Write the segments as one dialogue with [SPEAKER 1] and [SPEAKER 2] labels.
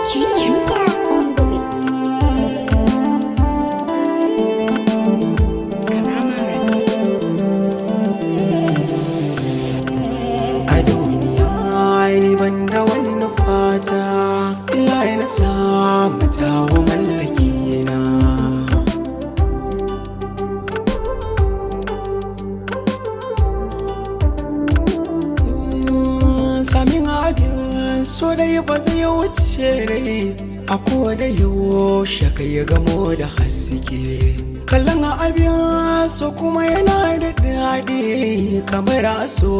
[SPEAKER 1] Shooter on the beat.
[SPEAKER 2] Karama Records.
[SPEAKER 3] A duniya ni ban da wani fata illa na samu tawo mallaki na. Samin abin so dai ba zai wuce rai a koda yaushe kai gamo da haske. Kallon abin so kuma yana da daɗi kamar aso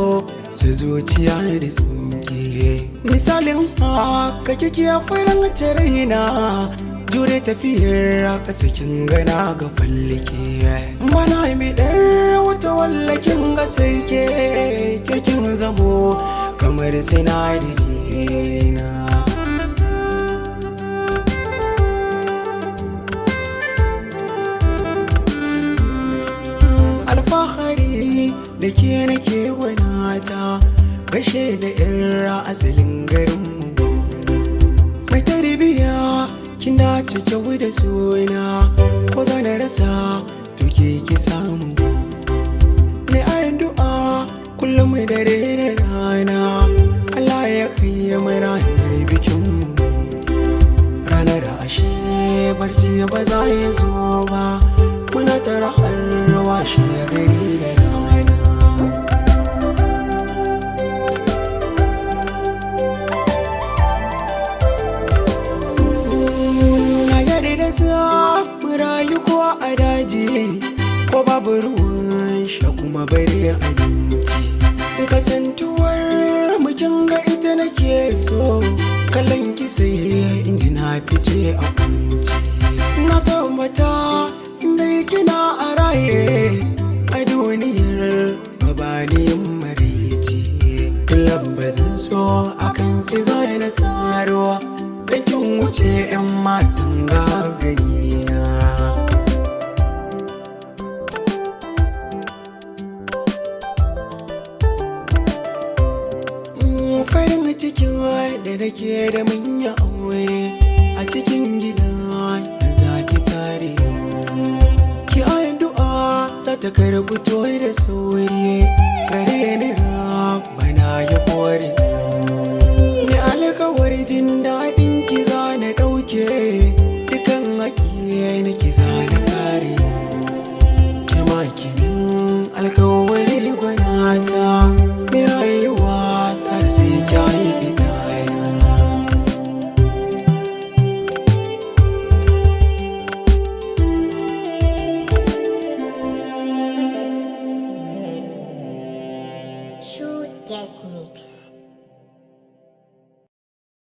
[SPEAKER 3] su zuciya da tsinke. Misalin haka kike a farin raina, jure tafiyar aka sakin gana ga fallike. Bana mi ɗar wata wallakin ga sai ke kekin zamo kamar sinadari na. Alfahari da ke nake gwanata, gashe da yan asalin garinmu. Mai tarbiya kin dace kyau da suna, ko za na rasa to ke ki samu. Mai addu'a kullum mai dare da rana, Allah ya kai mu ranar bikinmu. Ranar ashe barci ba za ya zo ba, muna tara har washe gari da rana. Na yarda da za mu rayu ko a daji, ko babu ruwan sha kuma bari abinci. Kasantuwar mukin ga ita nake so, kallon ki sai in ji na fice a kunci. Na tabbata inda kina a raye a duniyar gabanin maraice. Lambazin so akan ki zai na tsaro, dan kin wuce 'yan matan gagariya. Farin cikin da nake da manya aure a cikin gida da za ki tare. Ki addu'a za ta karɓi toyi da sauri, gare ni bana ya kore. Ni alkawar jin daɗin ki za na ɗauke, dukan haƙƙi na ki za na kare. Ki ma ki min alkawari gwanata, mai rayuwa tare sai ki haifi ɗana.
[SPEAKER 1] Shoot Get Mix.